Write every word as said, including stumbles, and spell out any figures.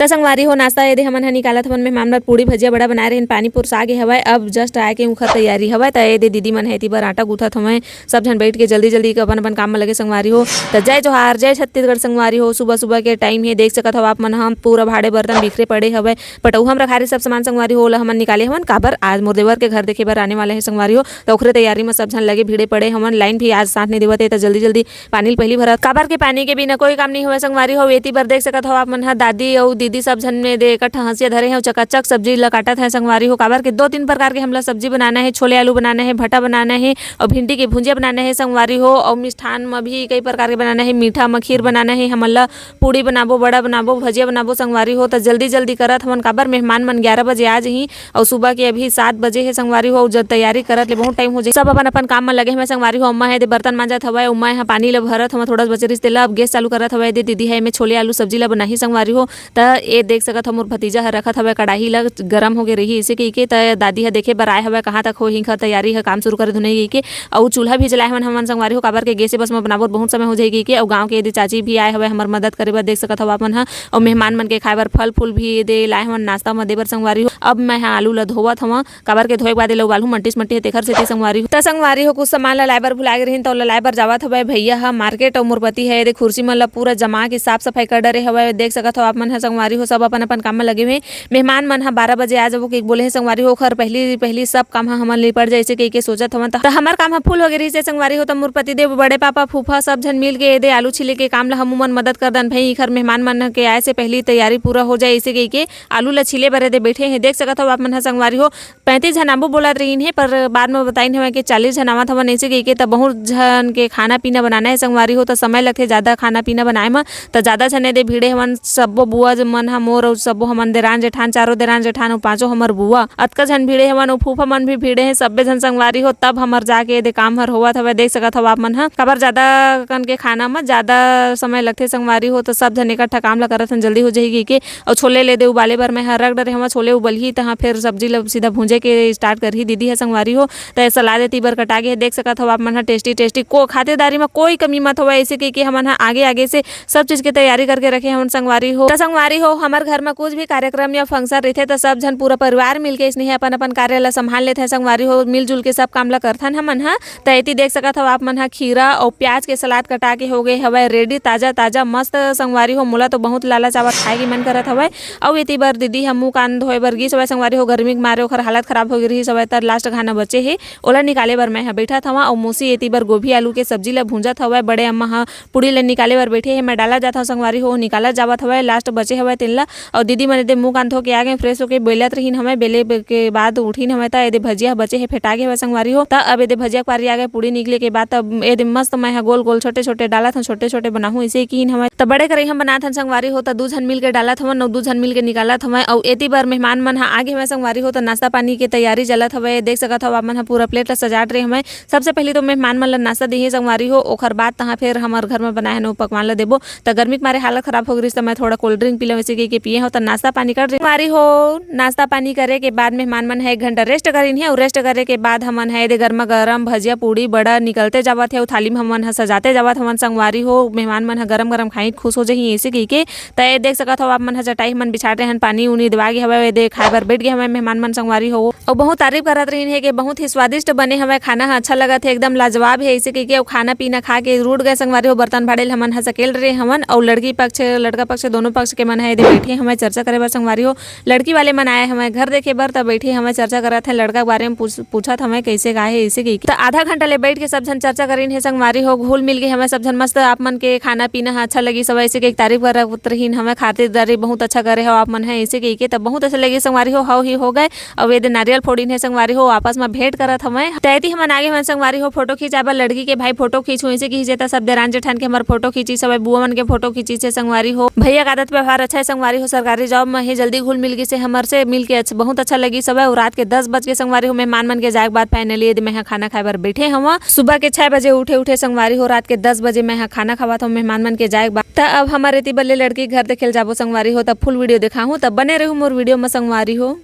त संगवारी हो, नाश्ता एदे हमन ह निकालत हवन। मेहमान बर पूड़ी भजिया बड़ा बनाए रहिन, पानी पुरसा गे हवय, अब just आए के उखर तैयारी हवय। त एदे दीदी मन ह एती बर आटा गूंथत हवय, सब झन बैठ के जल्दी जल्दी अपन अपन काम म लगे संगवारी हो। त जय जोहार, जय छत्तीसगढ़ संगवारी हो। सुबह सुबह के टाइम हे, देख सकत हव आप मन ह पूरा भाड़े बर्तन बिखरे पड़े हवय। पटौहा म रखारे सब सामान संगवारी हो, ओला हमन निकाले हवन। काबर, आज मोर देवर के घर देखे बर आने वाला हे संगवारी हो, त ओखरे तैयारी म सब झन लगे भिड़े पड़े हवन। लाइन भी आज साथ नइ देवत हे, त जल्दी जल्दी पानी ल पहिली भरत, काबर के पानी के बिना कोई काम नइ होवय संगवारी हो। एती बर देख सकत हव आप मन ह, दादी अउ दीदी सब झन में दे इकट्ठा हंसिया धरे हे अउ चकाचक सब्जी ल काटत हे संगवारी हो। काबर के दो तीन प्रकार के हमला सब्जी बनाना हे, छोले आलू बनाना हे, भटा बनाना हे अउ भिंडी के भुंजिया बनाना हे संगवारी हो। अउ मिष्ठान म भी कई प्रकार के बनाना हे, मीठा म खीर बनाना हे, हमन ल पूड़ी बनाबो, बड़ा बनाबो, भजिया बनाबो संगवारी हो। त जल्दी जल्दी करत हवन, काबर मेहमान मन ग्यारह बजे आ जही। अउ सुबह के अभी सात बजे हे संगवारी हो, अउ जब तैयारी करत ले बहुत टाइम हो जाही। सब अपन अपन काम म लगे हवय संगवारी हो। अम्मा ह एदे बर्तन मांजत हवय, अउ मैं ह पानी ल भरत हवय, थोड़ा बचे रिहिस तेला। अब गैस चालू करत हवय, एदे दीदी ह एमे छोले आलू सब्जी ल बनाही संगवारी हो। त ए देख सकत हो, मोर भतीजा ह रखत हवय कड़ाही ल, गरम होगे रही इसे कहिके। त दादी ह देखे बर आए हवय, कहाँ तक होही, घर तैयारी ह, काम शुरू करे धुन कहिके। अउ चूल्हा भी जलाए हवन हमन संगवारी हो, काबर के गैस बस म बनाबो त बहुत समय हो जाही कहिके। अउ गाँव के एदे चाची भी आए हवय हमर मदद करे बर, देख सकत हव आप मन ह। अउ मेहमान मन के खाए बर फल फूल भी एदे लाए हवन नाश्ता म दे बर संगवारी हो। अब मैं ह आलू ल धोवत हवं, काबर के धोए के बाद एला उबालहूं मंटिस मंटी हे, तेखर सेती संगवारी हो। त संगवारी हो, कुछ सामान ल लाए बर भुला गे रहिन, त ओला लाए बर जावत हवय। भैया ह मार्केट अउ मोर पति ह एदे खुर्सी मन ल पूरा जमा के साफ सफाई कर डरे हवय। देख सकत हव आप मन ह संगवारी हो, सब अपन अपन काम म लगे हुए। मेहमान मन ह बारह बजे आ जाबो कहिके बोले हे संगवारी हो, ओखर पहिली पहिली सब काम ह हमन ले पड़ जाए, अइसे कहिके सोचत हवन। त हमर काम ह फुल होगे रहिस हे संगवारी हो, त मोर पतिदेव, बड़े पापा, फूफा सब झन मिल के एदे आलू छीले के काम ल हमू मन मदद कर दन भई, इखर मेहमान मन के आए से पहिली तैयारी पूरा हो जाए, अइसे कहिके आलू ल छीले बर एदे बैठे हे। देख सकत हव आप मन ह संगवारी हो, पैंतीस झन आबो बोलत रहिन हे, पर बाद म बताइन हवय कि चालीस झन आवत हवन, अइसे कहिके। त बहुत झन के खाना पीना बनाना हे संगवारी हो, त समय लगथे जादा खाना पीना बनाए म। त जादा झन एदे भिड़े हवन, सब्बो बुआ ज-, मन ह, मोर अउ सब्बो हमन देरान जेठान, चारों देरान जेठान अउ पांचों हमर बुआ, अतका झन भिड़े हवन, अउ फूफा मन भी भिड़े हे, सब्बे झन संगवारी हो। तब हमर जाके एदे काम हर होवत हवय, देख सकत हव आप मन ह। काबर जादा कन के खाना म जादा समय लगथे संगवारी हो, त सब झन इकट्ठा काम ल करत हन, जल्दी हो जाही कहिके। अउ छोले ल एदे उबाले बर मैं ह रख डरे हवं, छोले उबलही तहाँ फेर सब्जी ल सीधा भूंजे के स्टार्ट करही दीदी ह संगवारी हो। त सलाद एती बर कटा गे हे, देख सकत हव आप मन ह, टेस्टी टेस्टी, को खातेदारी म कोई कमी मत होवय, अइसे कहिके हमन ह आगे आगे से सब चीज के तैयारी करके रखे हवन संगवारी हो। त संगवारी हो, हमर घर म कुछ भी कार्यक्रम या फंक्शन रहिथे, त सब झन पूरा परिवार मिलके इसने ही अपन अपन कार्य ल संभाल लेथे संगवारी हो, मिलजुल के सब काम ल करथन हमन ह। त एती देख सकत हव आप मन ह, खीरा अउ प्याज के सलाद कटा के हो गे हवय रेडी, ताजा ताजा मस्त संगवारी हो। मोला तो बहुत लालच आवत, खाए के मन करत हवय। अउ एती बर दीदी ह मुंह कान धोए बर गिस हवय संगवारी हो, गर्मी के मारे ओखर हालत खराब हो गे रिहिस हवय, त लास्ट खाना बचे हे, ओला निकाले बर मैं ह बैठत हवं। अउ मौसी एती बर गोभी आलू के सब्जी ल भूंजत हवय, बड़े अम्मा ह पूड़ी ल निकाले बर बैठे हे, मैं डाला जात हवं संगवारी हो, निकाला जावत हवय, लास्ट बचे हवय तेन ल। अउ दीदी मन एदे मुंह कान धो के आ गे, फ्रेश होके बेलत रहिन हवय, बेले बे-, के बाद उठिन हवय, त एदे भजिया ह बचे हे, फेटा गे हवय संगवारी हो। त अब एदे भजिया के पारी आ गे, पूड़ी निकले के बाद तब एदे मस्त मैं ह गोल गोल छोटे छोटे डालत हवं, छोटे छोटे बनाहूं, अइसे किहिन हवय। त बड़े करई हम बनात हन संगवारी हो, त दू झन मिल के डालत हवन, अउ दू झन मिल के निकालत हवय। अउ एती बर मेहमान मन ह आ गे हवय संगवारी हो, त नाश्ता पानी के तैयारी चलत हवय। देख सकत हव आप मन ह पूरा प्लेट ल सजात रहे हवय। सबसे पहिली तो मेहमान मन ल नाश्ता दिहे संगवारी हो, ओखर बाद तहाँ फेर हमर घर म बनाए हन ओ पकवान ल देबो। त गर्मी के मारे हालत खराब हो गे रिहिस, त मैं थोड़ा कोल्ड ड्रिंक पी लेंव, अइसे कहिके पिए हव। त नाश्ता पानी कर संगवारी हो, नाश्ता पानी करे के बाद मेहमान मन ह एक घंटा रेस्ट करिन हे, अउ रेस्ट करे के बाद हमन ह एदे गरमा गरम भजिया, पूड़ी, बड़ा निकलते जावत हे, अउ थाली म हमन ह सजाते जावत हवन संगवारी हो। मेहमान मन ह गरम गरम खाही, खुश हो जही, अइसे कहिके। त ए देख सकत हव, आप मन ह चटाई हमन बिछाए रहन, पानी उनी देवा गे हवय, एदे खाए बर बैठ गे हवय मेहमान मन संगवारी हो। अउ बहुत तारीफ करत रहिन हे कि बहुत ही स्वादिष्ट बने हवय, खाना ह अच्छा लगत हे, एकदम लाजवाब हे, अइसे कहिके। अउ खाना पीना खा के रूठ गए संगवारी हो, बर्तन भाड़े ल हमन ह सकेल रहे हवन। अउ लड़की पक्ष, लड़का पक्ष, दोनों पक्ष के मन ह एदे बैठे हवय चर्चा करे बर संगवारी हो। लड़की वाले मन आए हवय घर देखे बर, त बैठे हवय चर्चा करत हे, लड़का के बारे म पूछ-, पूछत हवय कइसे का हे, अइसे कहिके। त आधा घंटा ले बैठ के सब झन चर्चा करिन हे संगवारी हो, घुल मिल गे हवय सब झन, मस्त आप मन के खाना पीना ह अच्छा लगिस हवय, अइसे कहिके तारीफ करत रहिन हवय, खातिरदारी बहुत अच्छा करे हव आप मन ह, अइसे कहिके। त बहुत अच्छा लगिस संगवारी हो, हव ही हो गए। अउ एदे नारियल फोड़िन हे संगवारी हो, आपस म भेंट करत हवय। त एती हमन आगे हवन संगवारी हो, फोटो खिंचाए बर, लड़की के भाई फोटो खींचहूं, अइसे कहिस हे, त सब देरान जेठान के हमर फोटो खींचिस हवय, बुआ मन के फोटो खींचिस हे संगवारी हो। भैया के आदत व्यवहार अच्छा हे संगवारी हो, सरकारी जॉब म हे, जल्दी घुल मिल गिस हे हमर से, मिल के अच्छा, बहुत अच्छा लगिस हवय। अउ रात के दस बज के संगवारी हो, मेहमान मन के जाए के बाद finally एदे मैं ह खाना खाए बर बैठे हवं। सुबह के छह बजे उठे, उठे संगवारी हो, रात के दस बजे मैं ह खाना खावत हवं मेहमान मन के जाए के बाद। त अब हमर एती बर ले लड़की के घर देखे ल जाबो संगवारी हो, त full video देखाहूं, त बने रहू मोर video म संगवारी हो।